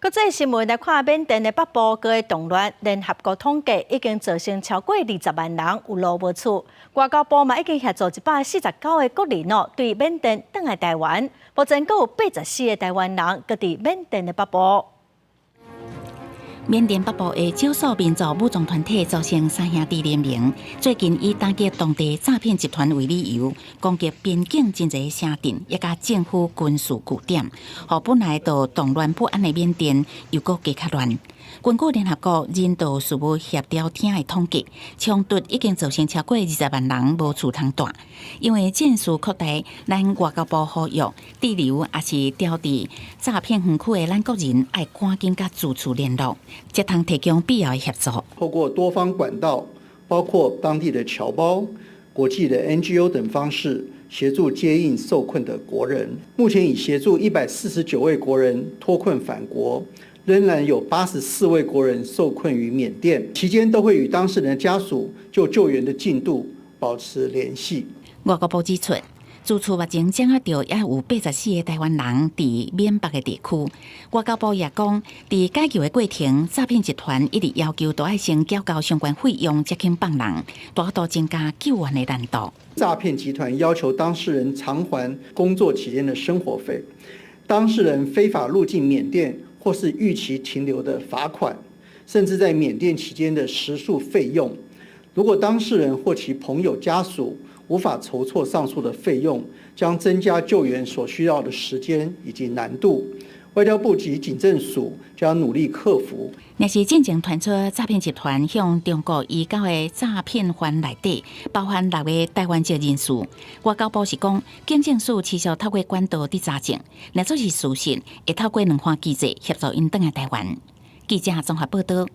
國際新聞來看，緬甸的北部閣咧動亂，聯合國統計已經造成超過20萬人有路無厝。外交部嘛已經協助149個國人哦，對緬甸轉來台灣。目前閣有84個台灣人閣佇緬甸的北部。緬甸北部的少數民族武裝團體組成三兄弟聯盟，最近以打擊當地詐騙集團為理由，攻擊邊境真濟城鎮，也佮政府軍事據點，予本來就動亂不安的緬甸又閣加較亂。根據聯合國人道事務協調廳的統計，衝突已經造成超過20萬人無厝通蹛。因為戰事擴大，咱外交部呼籲，滯留抑是調佇詐騙園區的咱國人，愛趕緊佮駐處聯絡，才通提供必要的協助。透過多方管道，包括當地的僑胞、國際的 NGO 等方式，協助接應受困的國人。目前已協助149位國人脫困返國。仍然有84位國人受困於緬甸，期間都會與當事人家屬就救援的進度保持聯繫。外交部指出，駐處目前掌握著猶有84個台灣人佇緬北的地區。外交部也講，佇解救的過程，詐騙集團一直要求都愛先繳交相關費用，才肯放人，大大增加救援的難度。詐騙集團要求當事人償還工作期間的生活費，當事人非法入境緬甸或是逾期停留的罰款，甚至在緬甸期間的食宿費用。如果當事人或其朋友家屬無法籌措上述的費用，將增加救援所需要的時間以及難度。外交部及警政署將努力克服。若是進前傳出詐騙集團向中國移交的詐騙犯內底，包含六个台灣籍人士。外交部是講，警政署持續透過管道佇查證，若做是事實，會透過兩岸機制協助𪜶轉來台灣。記者綜合報道。